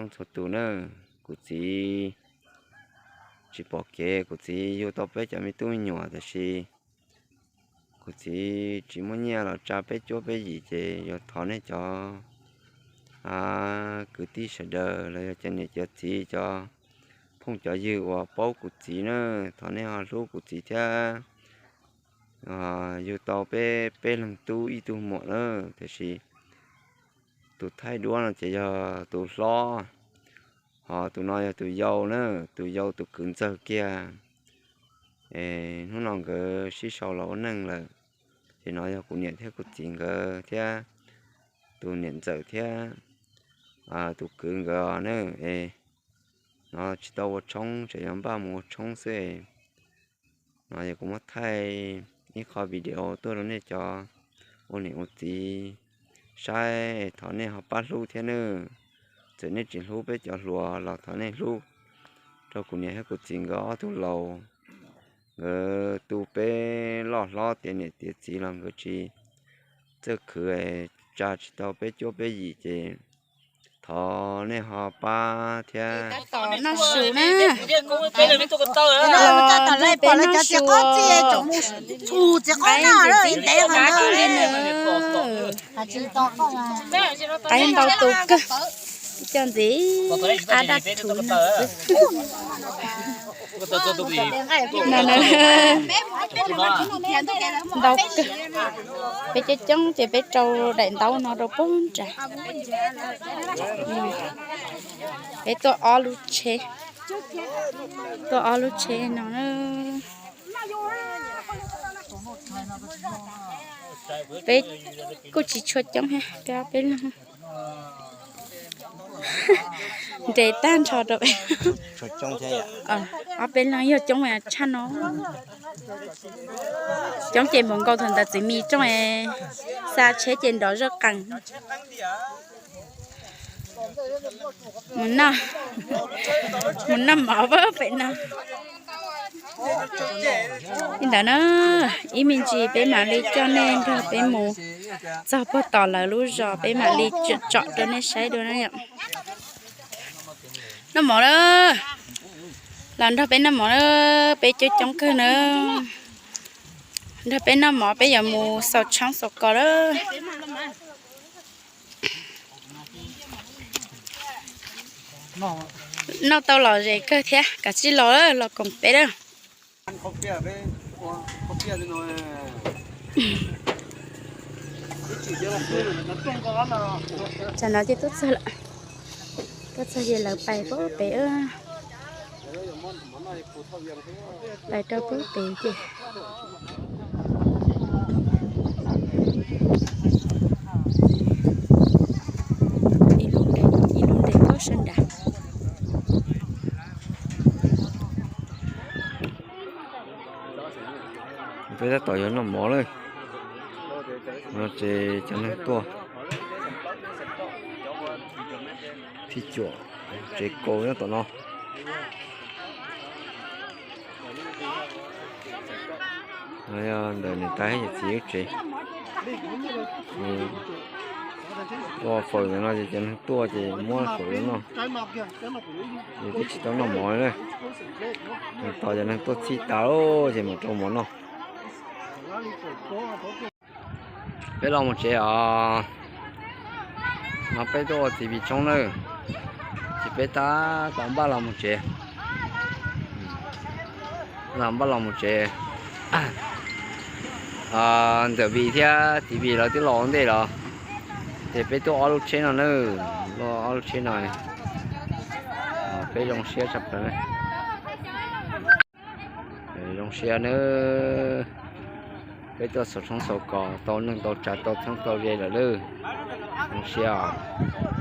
Txhua tus na, kuv txiv tsis pom kev, kuv txiv yug tau peb cov me tub me nyuam tab sis kuv txiv tsis muaj nyiaj los tsa peb cuab peb yim ces yuav thov nej cov kwv tij sawv daws los yog cov niam cov txiv cov phooj cov ywg uas paub kuv txiv na, thov nej ho hlub kuv txiv thiab. Yug tau peb peb leeg tub ib tug muam na, tiam sis tus thaij duab no ces yog tus hlob, ho tus no yog tus yau na, tus yau tus kwv ntxawg kiag. Hnub no nkawd sib sau los ua neej lawm, ces no yog kuv niam thiab kuv txiv nkawd thiab tus niam ntxawm thiab tus kwv nkawd na. Es no tsis tau ua tshoob, tseem yuav npaj mus ua tshoob xwb. No yog kuv muab thaij ib qho video tuaj rau nej cov ua niam ua txiv saib, thov nej ho pab hlub thiab nawb. Txawm nej tsis hlub peb cov hluas los thov nej hlub rau kuv niam thiab kuv txiv nkawd ob tug laus. Nkawd tu peb loj hlob tiav niam tiav txiv los nkawd tsis txawj khwv, tsa tsis tau peb cuab peb yim ces thov nej ho pab thiab. Tom noj su na. Los peb noj su. Qaib ntxim txiv, qaib ntau tus kawg. Coj ntxiv, qab dab thu no xwb. No, ntau kawg. Peb coob coob ces peb rau daim ntaub no rau pem nrad. Peb tuaj ob lub tsheb, tuaj ob lub tsheb no na. Peb kuj tsis tshua coob thiab, peb ob peb leeg. Nres tag nrho rau peb. Ob peb leeg yog coob tshaj no. Coob ces npaum nkaus thaum ntawd txiv mis rooj, xa tsheb ces nrov zoj qees. Mus noj, mus noj mov pem no. Li ntawd na, ib me ntsis peb mam li coj nej nrog peb mus txog puag tom lawv lub zos, peb mam li tsom rau nej saib dua na yom. Noj mov na, los nrog peb noj mov na, peb coob coob kawg na. Nrog peb noj mov, peb yuav mus xaus tshoob xaus kos lawm. Noj tau lom zem kawg thiab, kav tsij los, los koom peb lawm. Tsam no ces tuaj txog lawm, tuaj txog ces lawv pais puag pem, pais rau puag pem ces ib lub nres, ib lub nres puag sab nrad. Peb tab tom yuav noj mov lawm, no ces cov neeg tuaj thij cuam tsev kaus nyob tom no. No yog ntawm niam tais thiab yawm txiv lub tsev. Ua faus ntawm no ces cov neeg tuaj ces muab faus rau noj. Ces twb tsis tau noj mov li na. Tos cov neeg tuaj txhij tas lawm ces mam rau mov noj. Peb los mus tsev os. No peb tuaj ua txiv pis tshoob na, ces peb tab tom npaj los mus tsev. Los npaj los mus tsev. Ntxawm Vim thiab txiv Vim lawv twb los ua ntej lawm, ces peb tuaj ob lub tsheb no na, tuaj ob lub tsheb no. Peb zoo siab tshaj plaws. Zoo siab nawb, peb tuaj xaus tshoob xaus kos tau neeg tau tsav tau txheeb tau ze lawm lauj. Zoo siab os.